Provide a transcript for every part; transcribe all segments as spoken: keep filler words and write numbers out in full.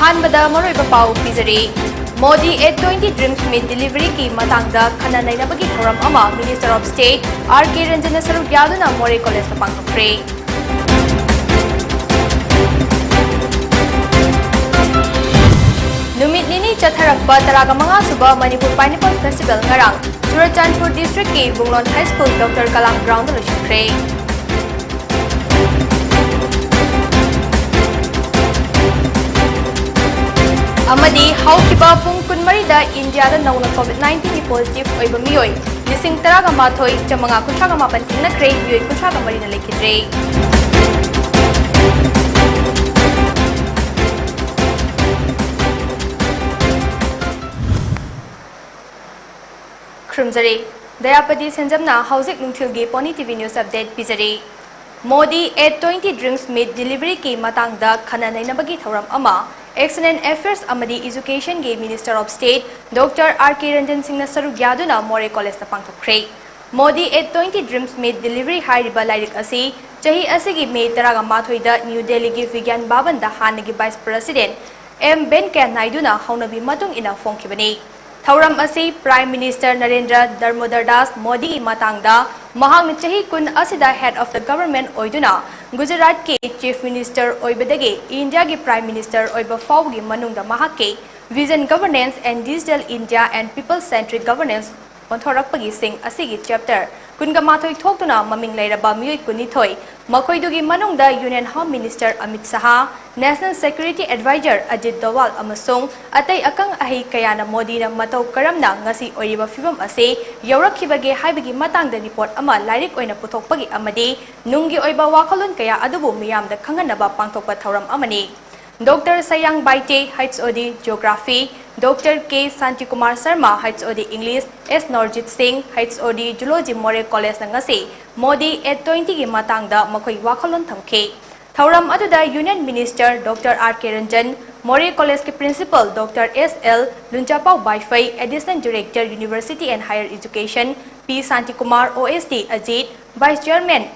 ꯑꯍꯥꯟꯕꯗ ꯃꯔꯨꯑꯣꯏꯕ ꯄꯥꯎ ꯄꯤꯖꯔꯤ꯫ Modi at twenty dreams meet ꯗꯤꯂꯤꯚꯔꯤꯒꯤ ꯃꯇꯥꯡꯗ ꯈꯟꯅ ꯅꯩꯅꯕꯒꯤ ꯊꯧꯔꯝ ꯑꯃ Minister of State R K Ranjanꯅ ꯁꯔꯨꯛ ꯌꯥꯗꯨꯅ ꯃꯣꯔꯦ ꯀꯣꯂꯦꯖꯇ ꯄꯥꯡꯊꯣꯛꯈ꯭ꯔꯦ꯫ ꯅꯨꯃꯤꯠ ꯅꯤꯅꯤ ꯆꯠꯊꯔꯛꯄ ꯇꯔꯥꯒ ꯃꯉꯥ ꯁꯨꯕ ꯃꯅꯤꯄꯨꯔ Pineapple Festival ꯉꯔꯥꯡ Churachandpur districtꯀꯤ ꯕꯨꯡꯂꯣꯟ High School Doctor Kalam groundꯗ ꯂꯣꯏꯁꯤꯟꯈ꯭ꯔꯦ꯫ ꯑꯃꯗꯤ ꯍꯧꯈꯤꯕ ꯄꯨꯡ ꯀꯨꯟꯃꯔꯤꯗ ꯏꯟꯗꯤꯌꯥꯗ ꯅꯧꯅ COVID nineteenꯒꯤ positive ꯑꯣꯏꯕ ꯃꯤꯑꯣꯏ ꯂꯤꯁꯤꯡ ꯇꯔꯥꯒ ꯃꯥꯊꯣꯏ ꯆꯥꯃꯉꯥ ꯀꯨꯟꯊ꯭ꯔꯥꯒ ꯃꯥꯄꯟ ꯊꯦꯡꯅꯈ꯭ꯔꯦ, ꯃꯤꯑꯣꯏ ꯀꯨꯟꯊ꯭ꯔꯥꯒ ꯃꯔꯤꯅ ꯂꯩꯈꯤꯗ꯭ꯔꯦ꯫ ꯈꯨꯔꯨꯝꯖꯔꯤ꯫ ꯗꯌꯥꯄꯇꯤ ꯁꯦꯟꯖꯝꯅ ꯍꯧꯖꯤꯛ ꯅꯨꯡꯊꯤꯜꯒꯤ Pony TV News Update ꯄꯤꯖꯔꯤ꯫ Modi at twenty dreams meet ꯗꯤꯂꯤꯚꯔꯤꯒꯤ ꯃꯇꯥꯡꯗ ꯈꯟꯅ ꯅꯩꯅꯕꯒꯤ ꯊꯧꯔꯝ ꯑꯃ External Affairs ꯑꯃꯗꯤ Educationꯒꯤ Minister of State Doctor R K Ranjan ꯁꯤꯡꯅ ꯁꯔꯨꯛ ꯌꯥꯗꯨꯅ ꯃꯣꯔꯦ ꯀꯣꯂꯦꯖꯇ ꯄꯥꯡꯊꯣꯛꯈ꯭ꯔꯦ꯫ Modi at twenty dreams mid delivery ꯍꯥꯏꯔꯤꯕ ꯂꯥꯏꯔꯤꯛ ꯑꯁꯤ ꯆꯍꯤ ꯑꯁꯤꯒꯤ ꯃꯦ ꯇꯔꯥꯒ ꯃꯥꯊꯣꯏꯗ ꯅ꯭ꯌꯨ ꯗꯦꯜꯂꯤꯒꯤ ꯕꯤꯒ꯭ꯌꯥꯟ ꯚꯕꯟꯗ ꯍꯥꯟꯅꯒꯤ Vice President ꯑꯦꯝ ꯚꯦꯟꯀꯌꯥ ꯅꯥꯏꯗꯨꯅ ꯍꯧꯅꯕꯤ ꯃꯇꯨꯡ ꯏꯟꯅ ꯐꯣꯡꯈꯤꯕꯅꯤ꯫ ꯊꯧꯔꯝ ꯑꯁꯤ Prime Minister ꯅꯔꯦꯟꯗ꯭ꯔ ꯗꯥꯃꯣꯗꯔ ꯗꯥꯁ ꯃꯣꯗꯤꯒꯤ ꯃꯇꯥꯡꯗ, ꯃꯍꯥꯛꯅ ꯆꯍꯤ ꯀꯨꯟ ꯑꯁꯤꯗ Head of the Government ꯑꯣꯏꯗꯨꯅ ꯒꯨꯖꯔꯥꯠꯀꯤ Chief Minister ꯑꯣꯏꯕꯗꯒꯤ ꯏꯟꯗꯤꯌꯥꯒꯤ Prime Minister ꯑꯣꯏꯕ ꯐꯥꯎꯕꯒꯤ ꯃꯅꯨꯡꯗ ꯃꯍꯥꯛꯀꯤ Vision, Governance and Digital India and People Centric Governance ꯑꯣꯟꯊꯣꯔꯛꯄꯒꯤ ꯁꯤꯡ ꯑꯁꯤꯒꯤ chapter ꯀꯨꯟꯒ ꯃꯥꯊꯣꯏ ꯊꯣꯛꯇꯨꯅ ꯃꯃꯤꯡ ꯂꯩꯔꯕ ꯃꯤꯑꯣꯏ ꯀꯨꯟꯅꯤꯊꯣꯏ, ꯃꯈꯣꯏꯗꯨꯒꯤ ꯃꯅꯨꯡꯗ Union Home Minister ꯑꯃꯤꯠ ꯁꯍꯥ, National Security Advisor ꯑꯖꯤꯠ ꯗꯣꯋꯥꯜ ꯑꯃꯁꯨꯡ ꯑꯇꯩ ꯑꯈꯪ ꯑꯍꯩ ꯀꯌꯥꯅ ꯃꯣꯗꯤꯅ ꯃꯇꯧ ꯀꯔꯝꯅ ꯉꯁꯤ ꯑꯣꯏꯔꯤꯕ ꯐꯤꯚꯝ ꯑꯁꯤ ꯌꯧꯔꯛꯈꯤꯕꯒꯦ ꯍꯥꯏꯕꯒꯤ ꯃꯇꯥꯡꯗ report ꯑꯃ ꯂꯥꯏꯔꯤꯛ ꯑꯣꯏꯅ ꯄꯨꯊꯣꯛꯄꯒꯤ ꯑꯃꯗꯤ ꯅꯨꯡꯒꯤ ꯑꯣꯏꯕ ꯋꯥꯈꯜꯂꯣꯟ ꯀꯌꯥ ꯑꯗꯨꯕꯨ ꯃꯤꯌꯥꯝꯗ ꯈꯪꯍꯟꯅꯕ ꯄꯥꯡꯊꯣꯛꯄ ꯊꯧꯔꯝ ꯑꯃꯅꯤ꯫ Doctor ꯁꯌꯥꯡ Baite, H O D Geography, Doctor ꯀꯦ Shantikumar Sharma, H O D English, ꯑꯦꯁ ꯅꯣꯔꯖꯤꯠ ꯁꯤꯡ, H O D Zoology, ꯃꯣꯔꯦ ꯀꯣꯂꯦꯖꯅ ꯉꯁꯤ ꯃꯣꯗꯤ ꯑꯦꯠ ꯇ꯭ꯋꯦꯟꯇꯤꯒꯤ ꯃꯇꯥꯡꯗ ꯃꯈꯣꯏ ꯋꯥꯈꯜꯂꯣꯟ ꯊꯝꯈꯤ꯫ ꯊꯧꯔꯝ ꯑꯗꯨꯗ Union Minister Doctor R K Ranjan, ꯃꯣꯔꯦ ꯀꯣꯂꯦꯖꯀꯤ Principal Doctor S L Lunchapau Baiphei, Additional Director University and Higher Education P Shantikumar, O S D Ajit, Vice Chairman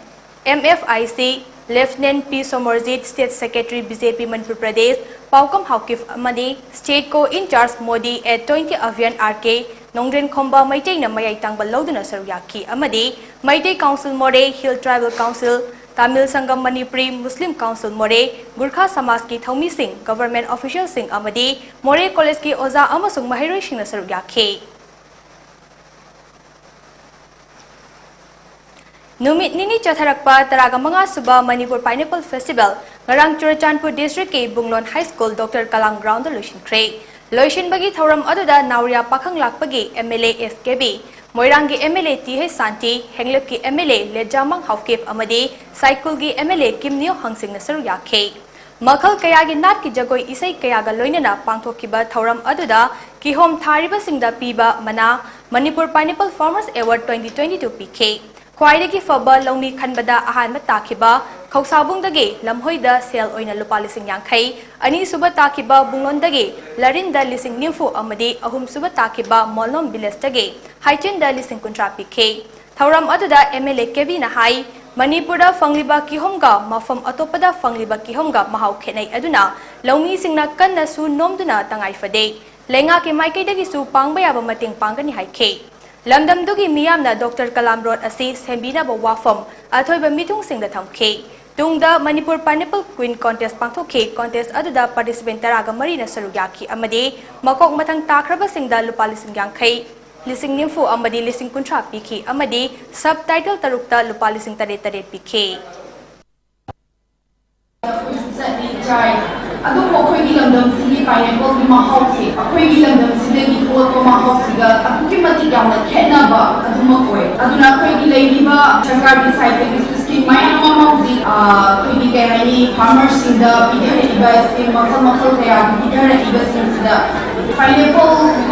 M F I C Lieutenant P Somorjit, State Secretary, B J P Manipur Pradesh, Paukam Haokip ꯑꯃꯗꯤ State Co-in-charge Modi at twenty Abhiyan R K ꯅꯣꯡꯗ꯭ꯔꯦꯟꯈꯣꯝꯕ ꯃꯩꯇꯩꯅ ꯃꯌꯥꯏ ꯇꯥꯡꯕ ꯂꯧꯗꯨꯅ ꯁꯔꯨꯛ ꯌꯥꯈꯤ ꯑꯃꯗꯤ Meitei Council Moreh, Hill Tribal Council, Tamil Sangam Manipuri, Muslim Council Moreh, Gurkha ꯁꯃꯥꯖꯀꯤ ꯊꯧꯃꯤꯁꯤꯡ, government officialꯁꯤꯡ ꯑꯃꯗꯤ Moreh Collegeꯀꯤ ꯑꯣꯖꯥ ꯑꯃꯁꯨꯡ ꯃꯍꯩꯔꯣꯏꯁꯤꯡꯅ ꯁꯔꯨꯛ ꯌꯥꯈꯤ꯫ ꯅꯨꯃꯤꯠ ꯅꯤꯅꯤ ꯆꯠꯊꯔꯛꯄ ꯇꯔꯥꯒ ꯃꯉꯥ ꯁꯨꯕ ꯃꯅꯤꯄꯨꯔ Pineapple Festival ꯉꯔꯥꯡ Churachandpur districtꯀꯤ ꯕꯨꯡꯂꯣꯟ High School Doctor Kalam groundꯗ ꯂꯣꯏꯁꯤꯟꯈ꯭ꯔꯦ꯫ ꯂꯣꯏꯁꯤꯟꯕꯒꯤ ꯊꯧꯔꯝ ꯑꯗꯨꯗ ꯅꯥꯎꯔꯤꯌꯥ ꯄꯥꯈꯪ ꯂꯥꯛꯄꯒꯤ M L A S K B, ꯃꯣꯏꯔꯥꯡꯒꯤ M L A T H Shanti, ꯍꯦꯡꯂꯦꯞꯀꯤ M L A ꯂꯦꯖꯥꯃꯥꯡ Haokip ꯑꯃꯗꯤ ꯁꯥꯏꯀꯨꯜꯒꯤ M L A ꯀꯤꯝꯅꯤꯌꯣ ꯍꯪꯁꯤꯡꯅ ꯁꯔꯨꯛ ꯌꯥꯈꯤ꯫ ꯃꯈꯜ ꯀꯌꯥꯒꯤ ꯅꯥꯠꯀꯤ ꯖꯒꯣꯏ ꯏꯁꯩ ꯀꯌꯥꯒ ꯂꯣꯏꯅꯅ ꯄꯥꯡꯊꯣꯛꯈꯤꯕ ꯊꯧꯔꯝ ꯑꯗꯨꯗ ꯀꯤꯍꯣꯝ ꯊꯥꯔꯤꯕꯁꯤꯡꯗ ꯄꯤꯕ ꯃꯅꯥ Manipur Pineapple Farmers Award twenty twenty-two ꯄꯤꯈꯤ꯫ ꯈ꯭ꯋꯥꯏꯗꯒꯤ ꯐꯕ ꯂꯧꯃꯤ ꯈꯟꯕꯗ ꯑꯍꯥꯟꯕ ꯇꯥꯈꯤꯕ ꯈꯧꯁꯥꯕꯨꯡꯗꯒꯤ ꯂꯝꯍꯣꯏꯗ ꯁꯦꯜ ꯑꯣꯏꯅ ꯂꯨꯄꯥ ꯂꯤꯁꯤꯡ ꯌꯥꯡꯈꯩ, ꯑꯅꯤꯁꯨꯕ ꯇꯥꯈꯤꯕ ꯕꯨꯡꯂꯣꯟꯗꯒꯤ ꯂꯥꯔꯤꯟꯗ ꯂꯤꯁꯤꯡ ꯅꯤꯐꯨ ꯑꯃꯗꯤ ꯑꯍꯨꯝꯁꯨꯕ ꯇꯥꯈꯤꯕ ꯃꯣꯜꯂꯣꯝ villageꯇꯒꯤ ꯍꯥꯏꯆꯤꯟꯗ ꯂꯤꯁꯤꯡ ꯀꯨꯟꯊ꯭ꯔꯥ ꯄꯤꯈꯤ꯫ ꯊꯧꯔꯝ ꯑꯗꯨꯗ M L A ꯀꯦꯕꯤꯅ ꯍꯥꯏ, ꯃꯅꯤꯄꯨꯔꯗ ꯐꯪꯂꯤꯕ ꯀꯤꯍꯣꯝꯒ ꯃꯐꯝ ꯑꯇꯣꯞꯄꯗ ꯐꯪꯂꯤꯕ ꯀꯤꯍꯣꯝꯒ ꯃꯍꯥꯎ ꯈꯦꯠꯅꯩ, ꯑꯗꯨꯅ ꯂꯧꯃꯤꯁꯤꯡꯅ ꯀꯟꯅ ꯁꯨ ꯅꯣꯝꯗꯨꯅ ꯇꯉꯥꯏ ꯐꯗꯦ꯫ ꯂꯩꯉꯥꯛꯀꯤ ꯃꯥꯏꯀꯩꯗꯒꯤꯁꯨ ꯄꯥꯡꯕ ꯌꯥꯕ ꯃꯇꯦꯡ ꯄꯥꯡꯒꯅꯤ ꯍꯥꯏꯈꯤ꯫ ꯂꯝꯗꯝꯗꯨꯒꯤ ꯃꯤꯌꯥꯝꯅ Doctor Kalam Road ꯑꯁꯤ ꯁꯦꯝꯕꯤꯅꯕ ꯋꯥꯐꯝ ꯑꯊꯣꯏꯕ ꯃꯤꯊꯨꯡꯁꯤꯡꯗ ꯊꯝꯈꯤ꯫ ꯇꯨꯡꯗ ꯃꯅꯤꯄꯨꯔ Pineapple Queen Contest ꯄꯥꯡꯊꯣꯛꯈꯤ꯫ Contest ꯑꯗꯨꯗ participant ꯇꯔꯥꯒ ꯃꯔꯤꯅ ꯁꯔꯨꯛ ꯌꯥꯈꯤ ꯑꯃꯗꯤ ꯃꯀꯣꯛ ꯃꯊꯪ ꯇꯥꯈ꯭ꯔꯕꯁꯤꯡꯗ ꯂꯨꯄꯥ ꯂꯤꯁꯤꯡ ꯌꯥꯡꯈꯩ, ꯂꯤꯁꯤꯡ ꯅꯤꯐꯨ ꯑꯃꯗꯤ ꯂꯤꯁꯤꯡ ꯀꯨꯟꯊ꯭ꯔꯥ ꯄꯤꯈꯤ ꯑꯃꯗꯤ sub title ꯇꯔꯨꯛꯇ ꯂꯨꯄꯥ ꯂꯤꯁꯤꯡ ꯇꯔꯦꯠ ꯇꯔꯦꯠ ꯄꯤꯈꯤ꯫ ꯆꯠꯂꯤ, ꯆꯥꯏ꯫ ꯑꯗꯨꯕꯨ ꯑꯩꯈꯣꯏꯒꯤ ꯂꯝꯗꯝꯁꯤꯒꯤ pineappleꯒꯤ ꯃꯍꯥꯎꯁꯦ ꯑꯩꯈꯣꯏꯒꯤ ꯂꯝꯗꯝꯁꯤꯗꯒꯤ ꯊꯣꯛꯂꯛꯄ ꯃꯍꯥꯎꯁꯤꯒ ꯑꯗꯨꯛꯀꯤ ꯃꯇꯤꯛ ꯌꯥꯝꯅ ꯈꯦꯠꯅꯕ ꯑꯗꯨꯃꯛ ꯑꯣꯏ꯫ ꯑꯗꯨꯅ ꯑꯩꯈꯣꯏꯒꯤ ꯂꯩꯔꯤꯕ ꯁꯔꯀꯥꯔꯒꯤ sideꯇꯒꯤꯁꯨ scheme ꯃꯌꯥꯝ ꯑꯃ ꯍꯧꯖꯤꯛ, ꯑ, ꯑꯩꯈꯣꯏꯒꯤ ꯀꯩ ꯍꯥꯏꯅꯤ, farmerꯁꯤꯡꯗ ꯄꯤꯊꯔꯛꯏꯕ scheme ꯃꯈꯜ ꯃꯈꯜ ꯀꯌꯥꯒꯤ ꯄꯤꯊꯔꯛꯏꯕꯁꯤꯡꯁꯤꯗ pineappleꯕꯨ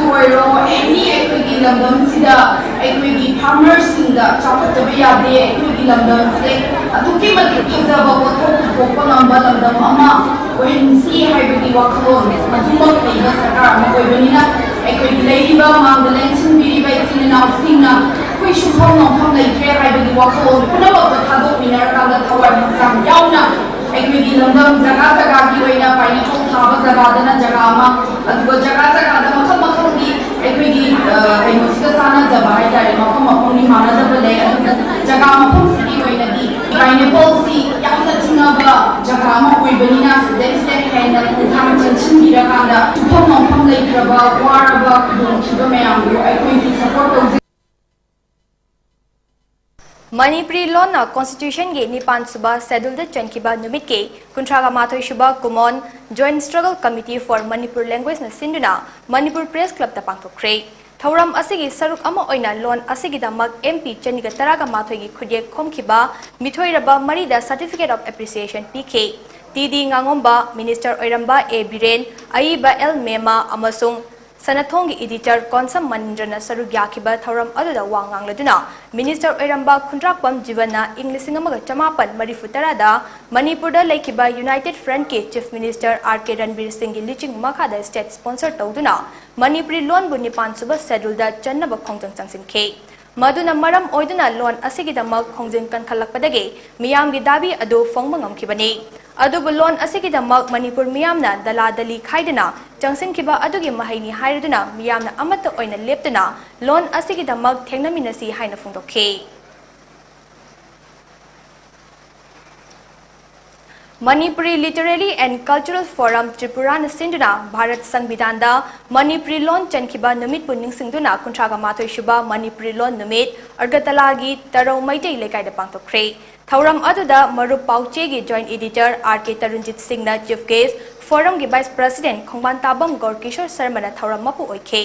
ꯑꯣꯏꯔꯣ, any ꯑꯩꯈꯣꯏꯒꯤ ꯂꯝꯗꯝꯁꯤꯗ ꯑꯩꯈꯣꯏꯒꯤ farmerꯁꯤꯡꯗ ꯆꯥꯎꯈꯠꯇꯕ ꯌꯥꯗꯦ, ꯑꯩꯈꯣꯏꯒꯤ ꯂꯝꯗꯝꯁꯦ ꯑꯗꯨꯛꯀꯤ ꯃꯇꯤꯛ ꯐꯖꯕ ꯄꯣꯠꯊꯣꯛ ꯄꯨꯊꯣꯛꯄ ꯉꯝꯕ ꯂꯝꯗꯝ ꯑꯃ ꯑꯣꯏꯍꯟꯁꯤ ꯍꯥꯏꯕꯒꯤ ꯋꯥꯈꯜꯂꯣꯟ ꯑꯗꯨꯃꯛ ꯂꯩꯕ ꯁꯔꯀꯥꯔ ꯑꯃ ꯑꯣꯏꯕꯅꯤꯅ, ꯑꯩꯈꯣꯏꯒꯤ ꯂꯩꯔꯤꯕ ꯃꯥꯡꯗ ꯂꯦꯡꯁꯤꯟꯕꯤꯔꯤꯕ ꯏꯆꯤꯜ ꯏꯅꯥꯎꯁꯤꯡꯅ ꯑꯩꯈꯣꯏ ꯁꯨꯡꯐꯝ ꯅꯣꯡꯐꯝ ꯂꯩꯇ꯭ꯔꯦ ꯍꯥꯏꯕꯒꯤ ꯋꯥꯈꯜꯂꯣꯟ ꯄꯨꯝꯅꯃꯛꯇ ꯊꯥꯗꯣꯛꯃꯤꯟꯅꯔꯀꯥꯟꯗ ꯊꯋꯥꯏ ꯍꯛꯆꯥꯡ ꯌꯥꯎꯅ ꯇꯦꯝꯄꯜꯁꯤ ꯌꯥꯝꯅ ꯆꯨꯅꯕ ꯖꯒꯥ ꯑꯃ ꯑꯣꯏꯕꯅꯤꯅ, ꯁꯤꯗꯩꯁꯤꯗ ꯍꯦꯟꯅ ꯈꯣꯡꯊꯥꯡ ꯆꯪꯁꯤꯟꯕꯤꯔꯀꯥꯟꯗ ꯁꯨꯐꯝ ꯅꯣꯝꯐꯝ ꯂꯩꯇ꯭ꯔꯕ, ꯋꯥꯔꯕ, ꯈꯨꯗꯣꯡꯊꯤꯕ ꯃꯌꯥꯝꯗꯨ ꯑꯩꯈꯣꯏꯁꯨ ꯁꯄꯣꯔꯠ ꯇꯧꯖꯩ꯫ ꯃꯅꯤꯄꯨꯔꯤ ꯂꯣꯟꯅ ꯀꯣꯟꯁꯇꯤꯇ꯭ꯌꯨꯁꯟꯒꯤ ꯅꯤꯄꯥꯟ ꯁꯨꯕ ꯁꯦꯗꯨꯜꯗ ꯆꯟꯈꯤꯕ ꯅꯨꯃꯤꯠꯀꯤ ꯀꯨꯟꯊ꯭ꯔꯥꯒ ꯃꯥꯊꯣꯏ ꯁꯨꯕ common joint struggle committee for Manipur ꯂꯦꯡꯒ꯭ꯋꯦꯖꯅ ꯁꯤꯟꯗꯨꯅ ꯃꯅꯤꯄꯨꯔ ꯄ꯭ꯔꯦꯁ ꯀ꯭ꯂꯕꯇ ꯄꯥꯡꯊꯣꯛꯈ꯭ꯔꯦ꯫ ꯊꯧꯔꯝ ꯑꯁꯤꯒꯤ ꯁꯔꯨꯛ ꯑꯃ ꯑꯣꯏꯅ ꯂꯣꯟ ꯑꯁꯤꯒꯤꯗꯃꯛ ꯑꯦꯝ ꯄꯤ ꯆꯅꯤꯒ ꯇꯔꯥꯒ ꯃꯥꯊꯣꯏꯒꯤ ꯈꯨꯠꯌꯦꯛ ꯈꯣꯝꯈꯤꯕ ꯃꯤꯊꯣꯏꯔꯕ ꯃꯔꯤꯗ ꯁꯔꯇꯤꯐꯤꯀꯦꯠ ꯑꯣꯐ ꯑꯦꯄ꯭ꯔꯤꯁꯤꯌꯦꯁꯟ ꯄꯤꯈꯤ꯫ ꯇꯤ ꯗꯤ ꯉꯥꯉꯣꯝꯕ, ꯃꯤꯅꯤꯁꯇꯔ ꯑꯣꯏꯔꯝꯕ ꯑꯦ ꯕꯤꯔꯦꯟ, ꯑꯏꯕ ꯑꯦꯜ ꯃꯦꯃꯥ ꯑꯃꯁꯨꯡ ꯁꯅꯥꯊꯣꯡꯒꯤ ꯏꯗꯤꯇꯔ ꯀꯣꯟꯁꯝ ꯃꯅꯤꯟꯗ꯭ꯔꯅ ꯁꯔꯨꯛ ꯌꯥꯈꯤꯕ ꯊꯧꯔꯝ ꯑꯗꯨꯗ ꯋꯥ ꯉꯥꯡꯂꯗꯨꯅ ꯃꯤꯅꯤꯁꯇꯔ ꯑꯣꯏꯔꯝꯕ ꯈꯨꯟꯗ꯭ꯔꯥꯛꯄꯝ ꯖꯤꯕꯟꯅ ꯏꯪ ꯂꯤꯁꯤꯡ ꯑꯃꯒ ꯆꯃꯥꯄꯟ ꯃꯔꯤꯐꯨ ꯇꯔꯥꯗ ꯃꯅꯤꯄꯨꯔꯗ ꯂꯩꯈꯤꯕ ꯌꯨꯅꯥꯏꯇꯦꯗ ꯐ꯭ꯔꯟꯠꯀꯤ ꯆꯤꯐ ꯃꯤꯅꯤꯁꯇꯔ ꯑꯥꯔ ꯀꯦ ꯔꯟꯕꯤꯔ ꯁꯤꯡꯒꯤ ꯂꯨꯆꯤꯡ ꯃꯈꯥꯗ ꯁ꯭ꯇꯦꯠ ꯁ꯭ꯄꯣꯟꯁꯔ ꯇꯧꯗꯨꯅ ꯃꯅꯤꯄꯨꯔꯤ ꯂꯣꯟꯕꯨ ꯅꯤꯄꯥꯟ ꯁꯨꯕ ꯁꯦꯗꯨꯜꯗ ꯆꯟꯅꯕ ꯈꯣꯡꯖꯪ ꯆꯪꯁꯤꯟꯈꯤ꯫ ꯃꯗꯨꯅ ꯃꯔꯝ ꯑꯣꯏꯗꯨꯅ ꯂꯣꯟ ꯑꯁꯤꯒꯤꯗꯃꯛ ꯈꯣꯡꯖꯪ ꯀꯟꯈꯠꯂꯛꯄꯗꯒꯤ ꯃꯤꯌꯥꯝꯒꯤ ꯗꯥꯕꯤ ꯑꯗꯨ ꯐꯣꯡꯕ ꯉꯝꯈꯤꯕꯅꯤ꯫ ꯑꯗꯨꯕꯨ ꯂꯣꯟ ꯑꯁꯤꯒꯤꯗꯃꯛ ꯃꯅꯤꯄꯨꯔ ꯃꯤꯌꯥꯝꯅ ꯗꯂꯥꯗꯂꯤ ꯈꯥꯏꯗꯨꯅ ꯆꯪꯁꯤꯟꯈꯤꯕ ꯑꯗꯨꯒꯤ ꯃꯍꯩꯅꯤ ꯍꯥꯏꯔꯗꯨꯅ ꯃꯤꯌꯥꯝꯅ ꯑꯃꯠꯇ ꯑꯣꯏꯅ ꯂꯦꯞꯇꯨꯅ ꯂꯣꯟ ꯑꯁꯤꯒꯤꯗꯃꯛ ꯊꯦꯡꯅꯃꯤꯟꯅꯁꯤ ꯍꯥꯏꯅ ꯐꯣꯡꯗꯣꯛꯈꯤ꯫ Manipuri literary and cultural forum ꯇ꯭ꯔꯤꯄꯨꯔꯥꯅ ꯁꯤꯟꯗꯨꯅ ꯚꯥꯔꯠ ꯁꯪꯕꯤꯙꯥꯟꯗ ꯃꯅꯤꯄꯨꯔꯤ ꯂꯣꯟ ꯆꯟꯈꯤꯕ ꯅꯨꯃꯤꯠꯄꯨ ꯅꯤꯡꯁꯤꯡꯗꯨꯅ ꯀꯨꯟꯊ꯭ꯔꯥꯒ ꯃꯥꯊꯣꯏ ꯁꯨꯕ ꯃꯅꯤꯄꯨꯔꯤ ꯂꯣꯟ ꯅꯨꯃꯤꯠ ꯑꯒꯔꯇꯂꯥꯒꯤ ꯇꯔꯧ ꯃꯩꯇꯩ ꯂꯩꯀꯥꯏꯗ ꯄꯥꯡꯊꯣꯛꯈ꯭ꯔꯦ꯫ ꯊꯧꯔꯝ ꯑꯗꯨꯗ ꯃꯔꯨꯞ ꯄꯥꯎꯆꯦꯒꯤ ꯖꯣꯏꯟꯠ ꯏꯗꯤꯇꯔ ꯑꯥꯔ ꯀꯦ ꯇꯔꯨꯟꯖꯤꯠ ꯁꯤꯡꯅ ꯆꯤꯐ ꯒꯦꯁ꯭ꯠ, ꯐꯣꯔꯝꯒꯤ ꯚꯥꯏꯁ ꯄ꯭ꯔꯦꯁꯤꯗꯦꯟꯠ ꯈꯣꯡꯕꯥꯟ ꯇꯥꯕꯝ ꯒꯧꯔꯀꯤꯁꯣꯔ ꯁꯔꯃꯅ ꯊꯧꯔꯝ ꯃꯄꯨ ꯑꯣꯏꯈꯤ꯫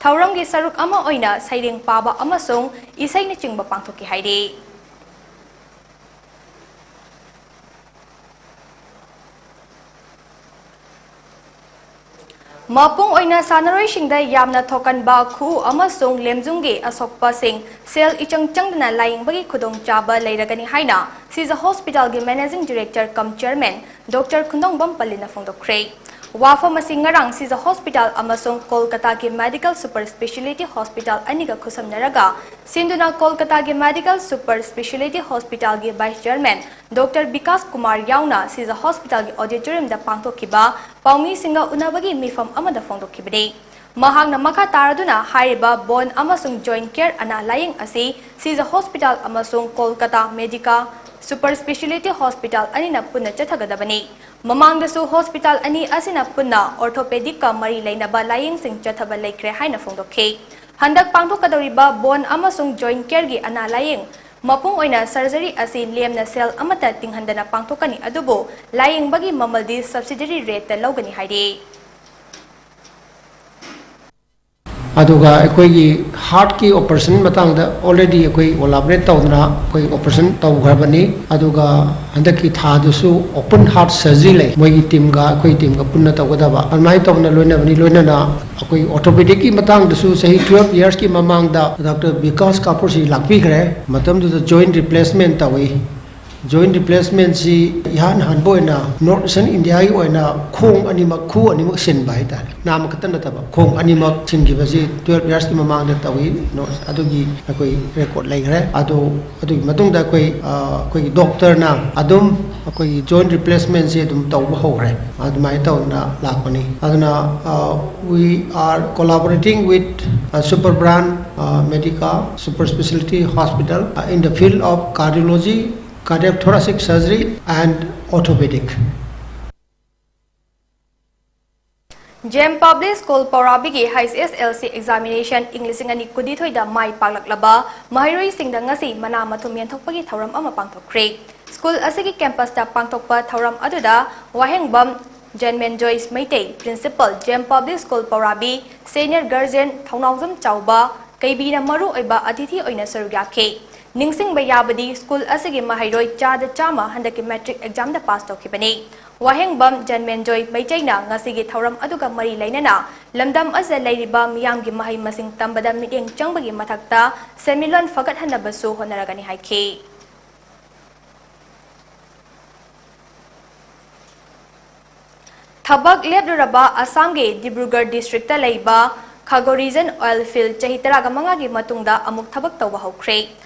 ꯊꯧꯔꯝꯒꯤ ꯁꯔꯨꯛ ꯑꯃ ꯑꯣꯏꯅ ꯁꯩꯔꯦꯡ ꯄꯥꯕ ꯑꯃꯁꯨꯡ ꯏꯁꯩꯅꯆꯤꯡꯕ ꯄꯥꯡꯊꯣꯛꯈꯤ ꯍꯥꯏꯔꯤ꯫ ꯃꯄꯨꯡ ꯑꯣꯏꯅ ꯁꯥꯟꯅꯔꯣꯏꯁꯤꯡꯗ ꯌꯥꯝꯅ ꯊꯣꯛꯀꯟꯕ ꯈꯨꯎ ꯑꯃꯁꯨꯡ ꯂꯦꯝꯖꯨꯝꯒꯤ ꯑꯁꯣꯛꯄꯁꯤꯡ ꯁꯦꯜ ꯏꯆꯪ ꯆꯪꯗꯅ ꯂꯥꯌꯦꯡꯕꯒꯤ ꯈꯨꯗꯣꯡꯆꯥꯕ ꯂꯩꯔꯒꯅꯤ ꯍꯥꯏꯅ ꯁꯤꯖ ꯍꯣꯁꯄꯤꯇꯥꯜꯒꯤ managing director cum chairman doctor Khundongbam ꯄꯜꯂꯤꯅ ꯐꯣꯡꯗꯣꯛꯈ꯭ꯔꯦ꯫ ꯋꯥꯐꯝ ꯑꯁꯤ ꯉꯔꯥꯡ ꯁꯤꯖ ꯍꯣꯁꯄꯤꯇꯥꯜ ꯑꯃꯁꯨꯡ ꯀꯣꯜꯀꯇꯥꯒꯤ ꯃꯦꯗꯤꯀꯦꯜ ꯁꯨꯄꯔ ꯁ꯭ꯄꯦꯁꯤꯌꯦꯂꯤꯇꯤ ꯍꯣꯁꯄꯤꯇꯥꯜ ꯑꯅꯤꯒ ꯈꯨꯠꯁꯝꯅꯔꯒ ꯁꯤꯟꯗꯨꯅ ꯀꯣꯜꯀꯇꯥꯒꯤ ꯃꯦꯗꯤꯀꯦꯜ ꯁꯨꯄꯔ ꯁ꯭ꯄꯦꯁꯤꯌꯦꯂꯤꯇꯤ ꯍꯣꯁꯄꯤꯇꯥꯜꯒꯤ vice chairman doctor Bikash Kumar ꯌꯥꯎꯅ ꯁꯤꯖ ꯍꯣꯁꯄꯤꯇꯥꯜꯒꯤ ꯑꯣꯗꯤꯇꯣꯔꯤꯌꯝꯗ ꯄꯥꯡꯊꯣꯛꯈꯤꯕ ꯄꯥꯎꯃꯤꯁꯤꯡꯒ ꯎꯅꯕꯒꯤ ꯃꯤꯐꯝ ꯑꯃꯗ ꯐꯣꯡꯗꯣꯛꯈꯤꯕꯅꯤ꯫ ꯃꯍꯥꯛꯅ ꯃꯈꯥ ꯇꯥꯔꯗꯨꯅ ꯍꯥꯏꯔꯤꯕ ꯕꯣꯟ ꯑꯃꯁꯨꯡ ꯖꯣꯏꯟꯠ ꯀꯦꯌꯔ ꯑꯅꯥ ꯂꯥꯌꯦꯡ ꯑꯁꯤ ꯁꯤꯖ ꯍꯣꯁꯄꯤꯇꯥꯜ ꯑꯃꯁꯨꯡ ꯀꯣꯜꯀꯇꯥ ꯃꯦꯗꯤꯀꯥ Super Speciality Hospital ꯑꯅꯤꯅ ꯄꯨꯟꯅ ꯆꯠꯊꯒꯗꯕꯅꯤ꯫ ꯃꯃꯥꯡꯗꯁꯨ hospital ꯑꯅꯤ ꯑꯁꯤꯅ ꯄꯨꯟꯅ orthopedic ꯀ ꯃꯔꯤ ꯂꯩꯅꯕ ꯂꯥꯌꯦꯡꯁꯤꯡ ꯆꯠꯊꯕ ꯂꯩꯈ꯭ꯔꯦ ꯍꯥꯏꯅ ꯐꯣꯡꯗꯣꯛꯈꯤ꯫ ꯍꯟꯗꯛ ꯄꯥꯡꯊꯣꯛꯀꯗꯧꯔꯤꯕ bone ꯑꯃꯁꯨꯡ joint care ꯒꯤ ꯑꯅꯥ ꯂꯥꯌꯦꯡ ꯃꯄꯨꯡ ꯑꯣꯏꯅ surgery ꯑꯁꯤ ꯂꯦꯝꯅ ꯁꯦꯜ ꯑꯃꯠꯇ ꯇꯤꯡꯍꯟꯗꯅ ꯄꯥꯡꯊꯣꯛꯀꯅꯤ, ꯑꯗꯨꯕꯨ ꯂꯥꯌꯦꯡꯕꯒꯤ ꯃꯃꯜꯗꯤ subsidiary rate ꯇ ꯂꯧꯒꯅꯤ ꯍꯥꯏꯔꯤ꯫ ꯑꯗꯨꯒ ꯑꯩꯈꯣꯏꯒꯤ heart ꯀꯤ operation ꯃꯇꯥꯡꯗ already ꯑꯩꯈꯣꯏ collaborate ꯇꯧꯗꯅ ꯑꯩꯈꯣꯏ operation ꯇꯧꯈ꯭ꯔꯕꯅꯤ꯫ ꯑꯗꯨꯒ ꯍꯟꯗꯛꯀꯤ ꯊꯥꯗꯨꯁꯨ open heart surgery ꯂꯩ, ꯃꯣꯏꯒꯤ team ꯒ ꯑꯩꯈꯣꯏ team ꯒ ꯄꯨꯟꯅ ꯇꯧꯒꯗꯕ꯫ ꯑꯗꯨꯃꯥꯏꯅ ꯇꯧꯗꯅ ꯂꯣꯏꯅꯕꯅꯤ꯫ ꯂꯣꯏꯅꯅ ꯑꯩꯈꯣꯏ orthopedic ꯀꯤ ꯃꯇꯥꯡꯗꯁꯨ ꯆꯍꯤ twelve years ꯀꯤ ꯃꯃꯥꯡꯗ Doctor ꯕꯤꯀꯥꯁ ꯀꯥꯄꯨꯔꯁꯤ ꯂꯥꯛꯄꯤꯈ꯭ꯔꯦ꯫ ꯃꯇꯝꯗꯨꯗ joint replacement ꯇꯧꯏ꯫ Joint replacement ꯁꯤ ꯏꯍꯥꯟ ꯍꯥꯟꯕ ꯑꯣꯏꯅ North Eastern India ꯒꯤ ꯑꯣꯏꯅ ꯈꯣꯡ ꯑꯅꯤꯃꯛ, ꯈꯨ ꯑꯅꯤꯃꯛ ꯁꯤꯟꯕ ꯍꯥꯏꯇꯥꯔꯦ꯫ ꯅꯥꯝ ꯈꯛꯇ ꯅꯠꯇꯕ, ꯈꯣꯡ ꯑꯅꯤꯃꯛ ꯁꯤꯟꯈꯤꯕꯁꯤ twelve years ꯀꯤ ꯃꯃꯥꯡꯗ ꯇꯧꯏ꯫ ꯑꯗꯨꯒꯤ ꯑꯩꯈꯣꯏ record ꯂꯩꯈ꯭ꯔꯦ꯫ ꯑꯗꯨ, ꯑꯗꯨꯒꯤ ꯃꯇꯨꯡꯗ ꯑꯩꯈꯣꯏ, ꯑ, ꯑꯩꯈꯣꯏꯒꯤ doctor ꯅ ꯑꯗꯨꯝ ꯑꯩꯈꯣꯏꯒꯤ joint replacement ꯁꯤ ꯑꯗꯨꯝ ꯇꯧꯕ ꯍꯧꯈ꯭ꯔꯦ꯫ ꯑꯗꯨꯃꯥꯏꯅ ꯇꯧꯗꯅ ꯂꯥꯛꯄꯅꯤ꯫ ꯑꯗꯨꯅ, ꯑ, we are collaborating with, uh, Super Brand, uh, Medica Super Speciality Hospital, uh, in the field of cardiology, cardiothoracic surgery and orthopedic. Jam Public School ꯄꯧꯔꯥꯕꯤꯒꯤ H S L C examination ꯏꯪ ꯂꯤꯁꯤꯡ ꯑꯅꯤ ꯀꯨꯟꯅꯤꯊꯣꯏꯗ ꯃꯥꯏ ꯄꯥꯛꯂꯛꯂꯕ ꯃꯍꯩꯔꯣꯏꯁꯤꯡꯗ ꯉꯁꯤ ꯃꯅꯥ ꯃꯊꯨꯝ ꯌꯦꯟꯊꯣꯛꯄꯒꯤ ꯊꯧꯔꯝ ꯑꯃ ꯄꯥꯡꯊꯣꯛꯈ꯭ꯔꯦ꯫ School ꯑꯁꯤꯒꯤ campus ꯇ ꯄꯥꯡꯊꯣꯛꯄ ꯊꯧꯔꯝ ꯑꯗꯨꯗ ꯋꯥꯍꯦꯡꯕꯝ ꯖꯦꯟꯃꯦꯟꯖꯣꯏ ꯃꯩꯇꯩ, Principal, ꯖꯦꯝ Public School ꯄꯧꯔꯥꯕꯤ, Senior Guardian ꯊꯧꯅꯥꯎꯖꯝ ꯆꯥꯎꯕ ꯀꯩꯕꯤꯅ ꯃꯔꯨ ꯑꯣꯏꯕ ꯑꯇꯤꯊꯤ ꯑꯣꯏꯅ ꯁꯔꯨꯛ ꯌꯥꯈꯤ꯫ ꯅꯤꯡꯁꯤꯡꯕ ꯌꯥꯕꯗꯤ, school ꯑꯁꯤꯒꯤ ꯃꯍꯩꯔꯣꯏ ꯆꯥꯗ ꯆꯥꯝꯃ ꯍꯟꯗꯛꯀꯤ matric exam ꯗ pass ꯇꯧꯈꯤꯕꯅꯤ꯫ ꯋꯥꯍꯦꯡꯕꯝ ꯖꯦꯟꯃꯦꯟꯖꯣꯏ ꯃꯩꯇꯩꯅ ꯉꯁꯤꯒꯤ ꯊꯧꯔꯝ ꯑꯗꯨꯒ ꯃꯔꯤ ꯂꯩꯅꯅ ꯂꯝꯗꯝ ꯑꯁꯤꯗ ꯂꯩꯔꯤꯕ ꯃꯤꯌꯥꯝꯒꯤ ꯃꯍꯩ ꯃꯁꯤꯡ ꯇꯝꯕꯗ ꯃꯤꯠꯌꯦꯡ ꯆꯪꯕꯒꯤ ꯃꯊꯛꯇ ꯁꯦꯟꯃꯤꯠꯂꯣꯟ ꯐꯒꯠꯍꯟꯅꯕꯁꯨ ꯍꯣꯠꯅꯔꯒꯅꯤ ꯍꯥꯏꯈꯤ꯫ ꯊꯕꯛ ꯂꯦꯞꯂꯨꯔꯕ ꯑꯁꯥꯝꯒꯤ ꯗꯤꯕ꯭ꯔꯨꯒꯔ district ꯇ ꯂꯩꯕ ꯈꯥꯒꯣꯔꯤꯖꯟ oil field ꯆꯍꯤ ꯇꯔꯥꯃꯉꯥꯒꯤ ꯃꯇꯨꯡꯗ ꯑꯃꯨꯛ ꯊꯕꯛ ꯇꯧꯕ ꯍꯧꯈ꯭ꯔꯦ꯫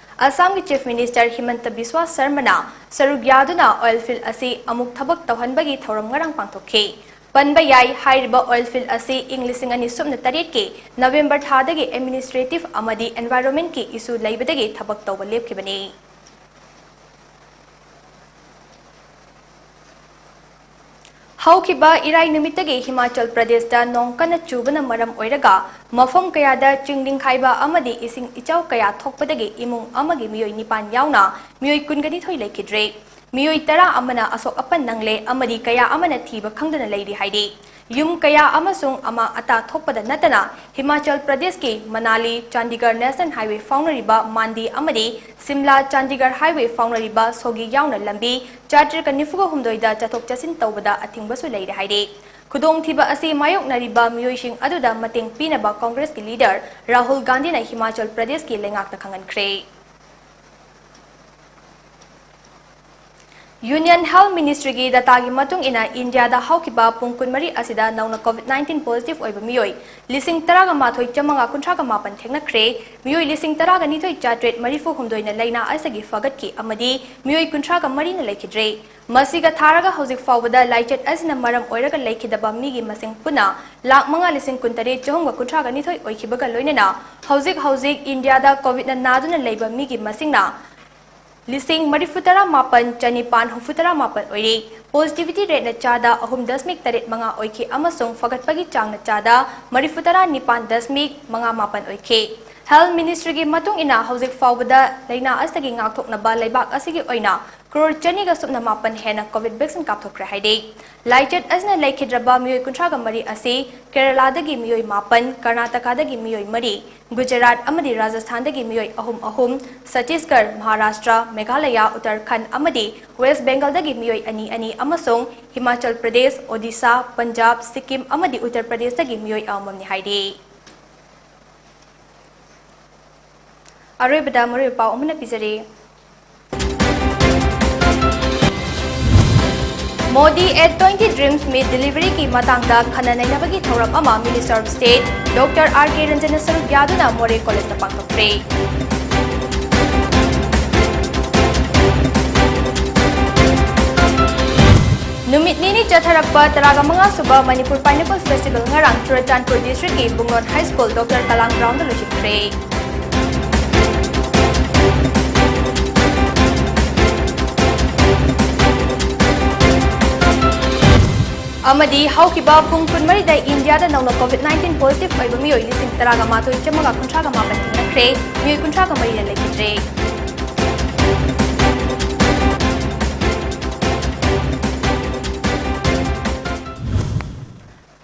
ꯑꯁꯥꯝꯒꯤ Chief Minister ꯍꯤꯃꯟꯇ ꯕꯤꯁ꯭ꯋꯥ ꯁꯔꯃꯅ ꯁꯔꯨꯛ ꯌꯥꯗꯨꯅ oil field ꯑꯁꯤ ꯑꯃꯨꯛ ꯊꯕꯛ ꯇꯧꯍꯟꯕꯒꯤ ꯊꯧꯔꯝ ꯉꯔꯥꯡ ꯄꯥꯡꯊꯣꯛꯈꯤ꯫ ꯄꯟꯕ ꯌꯥꯏ, ꯍꯥꯏꯔꯤꯕ oil field ꯑꯁꯤ ꯏꯪ ꯂꯤꯁꯤꯡ ꯑꯅꯤ ꯁꯨꯞꯅ ꯇꯔꯦꯠꯀꯤ November ꯊꯥꯗꯒꯤ administrative ꯑꯃꯗꯤ environment ꯀꯤ issue ꯂꯩꯕꯗꯒꯤ ꯊꯕꯛ ꯇꯧꯕ ꯂꯦꯞꯈꯤꯕꯅꯤ꯫ ꯍꯧꯈꯤꯕ ꯏꯔꯥꯏ ꯅꯨꯃꯤꯠꯇꯒꯤ ꯍꯤꯃꯥꯆꯜ ꯄ꯭ꯔꯗꯦꯁꯇ ꯅꯣꯡ ꯀꯟꯅ ꯆꯨꯕꯅ ꯃꯔꯝ ꯑꯣꯏꯔꯒ ꯃꯐꯝ ꯀꯌꯥꯗ ꯆꯤꯡ ꯅꯤꯡꯈꯥꯏꯕ ꯑꯃꯗꯤ ꯏꯁꯤꯡ ꯏꯆꯥꯎ ꯀꯌꯥ ꯊꯣꯛꯄꯗꯒꯤ ꯏꯃꯨꯡ ꯑꯃꯒꯤ ꯃꯤꯑꯣꯏ ꯅꯤꯄꯥꯟ ꯌꯥꯎꯅ ꯃꯤꯑꯣꯏ ꯀꯨꯟꯒꯅꯤꯊꯣꯏ ꯂꯩꯈꯤꯗ꯭ꯔꯦ꯫ ꯃꯤꯑꯣꯏ ꯇꯔꯥ ꯑꯃꯅ ꯑꯁꯣꯛ ꯑꯄꯟ ꯅꯪꯂꯦ ꯑꯃꯗꯤ ꯀꯌꯥ ꯑꯃꯅ ꯊꯤꯕ ꯈꯪꯗꯅ ꯂꯩꯔꯤ ꯍꯥꯏꯔꯤ꯫ ꯌꯨꯝ ꯀꯌꯥ ꯑꯃꯁꯨꯡ ꯑꯃꯥꯡ ꯑꯇꯥ ꯊꯣꯛꯄꯗ ꯅꯠꯇꯅ ꯍꯤꯃꯥꯆꯜ ꯄ꯭ꯔꯗꯦꯁꯀꯤ ꯃꯅꯥꯂꯤ ꯆꯥꯟꯗꯤꯒꯔ ꯅꯦꯁꯅꯦꯜ ꯍꯥꯏꯋꯦ ꯐꯥꯎꯅꯔꯤꯕ ꯃꯥꯟꯗꯤ ꯑꯃꯗꯤ ꯁꯤꯝꯂꯥ ꯆꯥꯟꯗꯤꯒꯔ ꯍꯥꯏꯋꯦ ꯐꯥꯎꯅꯔꯤꯕ ꯁꯣꯒꯤ ꯌꯥꯎꯅ ꯂꯝꯕꯤ ꯆꯥꯇ꯭ꯔꯦꯠꯀ ꯅꯤꯐꯨꯒ ꯍꯨꯝꯗꯣꯏꯗ ꯆꯠꯊꯣꯛ ꯆꯠꯁꯤꯟ ꯇꯧꯕꯗ ꯑꯊꯤꯡꯕꯁꯨ ꯂꯩꯔꯦ ꯍꯥꯏꯔꯤ꯫ ꯈꯨꯗꯣꯡꯊꯤꯕ ꯑꯁꯤ ꯃꯥꯌꯣꯛꯅꯔꯤꯕ ꯃꯤꯑꯣꯏꯁꯤꯡ ꯑꯗꯨꯗ ꯃꯇꯦꯡ ꯄꯤꯅꯕ ꯀꯣꯡꯒ꯭ꯔꯦꯁꯀꯤ ꯂꯤꯗꯔ ꯔꯥꯍꯨꯜ ꯒꯥꯟꯙꯤꯅ ꯍꯤꯃꯥꯆꯜ ꯄ꯭ꯔꯗꯦꯁꯀꯤ ꯂꯩꯉꯥꯛꯇ ꯈꯪꯍꯟꯈ꯭ꯔꯦ꯫ ꯌꯨꯅꯤꯌꯟ ꯍꯦꯜꯊ ꯃꯤꯅꯤꯁꯇ꯭ꯔꯤꯒꯤ ꯗꯇꯥꯒꯤ ꯃꯇꯨꯡ ꯏꯟꯅ ꯏꯟꯗꯤꯌꯥꯗ ꯍꯧꯈꯤꯕ ꯄꯨꯡ ꯀꯨꯟꯃꯔꯤ ꯑꯁꯤꯗ ꯅꯧꯅ ꯀꯣꯚꯤꯗ ꯅꯥꯏꯟꯇꯤꯟ ꯄꯣꯖꯤꯇꯤꯚ ꯑꯣꯏꯕ ꯃꯤꯑꯣꯏ ꯂꯤꯁꯤꯡ ꯇꯔꯥꯒ ꯃꯥꯊꯣꯏ ꯆꯥꯃꯉꯥ ꯀꯨꯟꯊ꯭ꯔꯥꯒ ꯃꯥꯄꯟ ꯊꯦꯡꯅꯈ꯭ꯔꯦ꯫ ꯃꯤꯑꯣꯏ ꯂꯤꯁꯤꯡ ꯇꯔꯥꯒ ꯅꯤꯊꯣꯏ ꯆꯥꯇ꯭ꯔꯦꯠ ꯃꯔꯤꯐꯨ ꯍꯨꯝꯗꯣꯏꯅ ꯂꯥꯏꯅꯥ ꯑꯁꯤꯗꯒꯤ ꯐꯒꯠꯈꯤ ꯑꯃꯗꯤ ꯃꯤꯑꯣꯏ ꯀꯨꯟꯊ꯭ꯔꯥꯒ ꯃꯔꯤꯅ ꯂꯩꯈꯤꯗ꯭ꯔꯦ꯫ ꯃꯁꯤꯒ ꯊꯥꯔꯒ ꯍꯧꯖꯤꯛ ꯐꯥꯎꯕꯗ ꯂꯥꯏꯆꯠ ꯑꯁꯤꯅ ꯃꯔꯝ ꯑꯣꯏꯔꯒ ꯂꯩꯈꯤꯗꯕ ꯃꯤꯒꯤ ꯃꯁꯤꯡ ꯄꯨꯟꯅ ꯂꯥꯈ ꯃꯉꯥ ꯂꯤꯁꯤꯡ ꯀꯨꯟꯇꯔꯦꯠ ꯆꯍꯨꯝꯒ ꯀꯨꯟꯊ꯭ꯔꯥꯒ ꯅꯤꯊꯣꯏ ꯑꯣꯏꯈꯤꯕꯒ ꯂꯣꯏꯅꯅ ꯍꯧꯖꯤꯛ ꯍꯧꯖꯤꯛ ꯏꯟꯗꯤꯌꯥꯗ ꯀꯣꯚꯤꯗꯅ ꯅꯥꯗꯨꯅ ꯂꯩꯕ ꯃꯤꯒꯤ ꯃꯁꯤꯡꯅ ꯂꯤꯁꯤꯡ ꯃꯔꯤꯐꯨꯇꯔꯥ ꯃꯥꯄꯟ ꯆꯅꯤꯄꯥꯟ ꯍꯨꯝꯐꯨꯇꯔꯥ ꯃꯥꯄꯟ ꯑꯣꯏꯔꯤ꯫ ꯄꯣꯖꯤꯇꯤꯚꯤꯇꯤ ꯔꯦꯠꯅ ꯆꯥꯗ ꯑꯍꯨꯝ ꯗꯁꯃꯤꯛ ꯇꯔꯦꯠ ꯃꯉꯥ ꯑꯣꯏꯈꯤ ꯑꯃꯁꯨꯡ ꯐꯒꯠꯄꯒꯤ ꯆꯥꯡꯅ ꯆꯥꯗ ꯃꯔꯤꯐꯨꯇꯔꯥ ꯅꯤꯄꯥꯟ ꯗꯁꯃꯤꯛ ꯃꯉꯥ ꯃꯥꯄꯟ ꯑꯣꯏꯈꯤ꯫ ꯍꯦꯜꯊ ꯃꯤꯅꯤꯁꯇ꯭ꯔꯤꯒꯤ ꯃꯇꯨꯡ ꯏꯟꯅ ꯍꯧꯖꯤꯛ ꯐꯥꯎꯕꯗ ꯂꯥꯏꯅꯥ ꯑꯁꯤꯗꯒꯤ ꯉꯥꯛꯊꯣꯛꯅꯕ ꯂꯩꯕꯥꯛ ꯑꯁꯤꯒꯤ ꯑꯣꯏꯅ ꯀ꯭ꯔꯣꯔ ꯆꯅꯤꯒ ꯁꯨꯞꯅ ꯃꯥꯄꯟ ꯍꯦꯟꯅ ꯀꯣꯚꯤꯗ ꯚꯦꯛꯁꯤꯟ ꯀꯥꯞꯊꯣꯛꯈ꯭ꯔꯦ ꯍꯥꯏꯔꯤ꯫ ꯂꯥꯏꯆꯠ ꯑꯁꯤꯅ ꯂꯩꯈꯤꯗ꯭ꯔꯕ ꯃꯤꯑꯣꯏ ꯀꯨꯟꯊ꯭ꯔꯥꯒ ꯃꯔꯤ ꯑꯁꯤ ꯀꯦꯔꯂꯥꯗꯒꯤ ꯃꯤꯑꯣꯏ ꯃꯥꯄꯟ, ꯀꯔꯅꯥꯇꯀꯥꯗꯒꯤ ꯃꯤꯑꯣꯏ ꯃꯔꯤ, ꯒꯨꯖꯔꯥꯠ ꯑꯃꯗꯤ ꯔꯥꯖꯁꯊꯥꯟꯗꯒꯤ ꯃꯤꯑꯣꯏ ꯑꯍꯨꯝ ꯑꯍꯨꯝ, ꯆꯇꯤꯁꯒꯔ, ꯃꯍꯥꯔꯥꯁꯇ꯭ꯔ, ꯃꯦꯘꯥꯂꯌꯥ, ꯎꯠꯇꯔꯈꯟꯗ ꯑꯃꯗꯤ ꯋꯦꯁ꯭ꯠ ꯕꯦꯡꯒꯜꯗꯒꯤ ꯃꯤꯑꯣꯏ ꯑꯅꯤ ꯑꯅꯤ ꯑꯃꯁꯨꯡ ꯍꯤꯃꯥꯆꯜ ꯄ꯭ꯔꯗꯦꯁ, ꯑꯣꯗꯤꯁꯥ, ꯄꯟꯖꯥꯕ, ꯁꯤꯛꯀꯤꯝ ꯑꯃꯗꯤ ꯎꯠꯇꯔ ꯄ꯭ꯔꯗꯦꯁꯇꯒꯤ ꯃꯤꯑꯣꯏ ꯑꯃꯃꯝꯅꯤ ꯍꯥꯏꯔꯤ꯫ ꯑꯔꯣꯏꯕꯗ ꯃꯔꯨꯑꯣꯏꯕ ꯄꯥꯎ ꯑꯃꯅ ꯄꯤꯖꯔꯤ꯫ modi at twenty dreams meet deliveryꯒꯤ ꯃꯇꯥꯡꯗ ꯈꯟꯅ ꯅꯩꯅꯕꯒꯤ ꯊꯧꯔꯝ ꯑꯃ Minister of State Doctor R K Ranjanꯅ ꯁꯔꯨꯛ ꯌꯥꯗꯨꯅ ꯃꯣꯔꯦ ꯀꯣꯂꯦꯖꯇ ꯄꯥꯡꯊꯣꯛꯈ꯭ꯔꯦ꯫ ꯅꯨꯃꯤꯠ ꯅꯤꯅꯤ ꯆꯠꯊꯔꯛꯄ ꯇꯔꯥꯒ ꯃꯉꯥ ꯁꯨꯕ ꯃꯅꯤꯄꯨꯔ Pineapple Festival ꯉꯔꯥꯡ Churachandpur districtꯀꯤ ꯕꯨꯡꯂꯣꯟ High School Doctor Kalam groundꯗ ꯂꯣꯏꯁꯤꯟꯈ꯭ꯔꯦ꯫ ꯑꯃꯗꯤ ꯍꯧꯈꯤꯕ ꯄꯨꯡ ꯀꯨꯟꯃꯔꯤꯗ ꯏꯟꯗꯤꯌꯥꯗ ꯅꯧꯅ COVID nineteen positive ꯑꯣꯏꯕ ꯃꯤꯑꯣꯏ ꯂꯤꯁꯤꯡ ꯇꯔꯥꯒ ꯃꯥꯊꯣꯏ ꯆꯥꯝꯃꯒ ꯀꯨꯟꯊ꯭ꯔꯥꯒ ꯃꯥꯄꯟ ꯊꯦꯡꯅꯈ꯭ꯔꯦ꯫ ꯃꯤꯑꯣꯏ ꯀꯨꯟꯊ꯭ꯔꯥꯒ ꯃꯔꯤꯅ ꯂꯩꯈꯤꯗ꯭ꯔꯦ꯫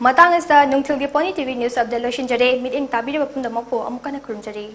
ꯃꯇꯥꯡ ꯑꯁꯤꯗ ꯅꯨꯡꯊꯤꯜꯒꯤ Pony TV news update ꯂꯣꯏꯁꯤꯟꯖꯔꯦ꯫ ꯃꯤꯠꯌꯦꯡ ꯇꯥꯕꯤꯔꯤꯕ ꯄꯨꯝꯅꯃꯛꯄꯨ ꯑꯃꯨꯛ ꯍꯟꯅ ꯈꯨꯔꯨꯝꯖꯔꯤ꯫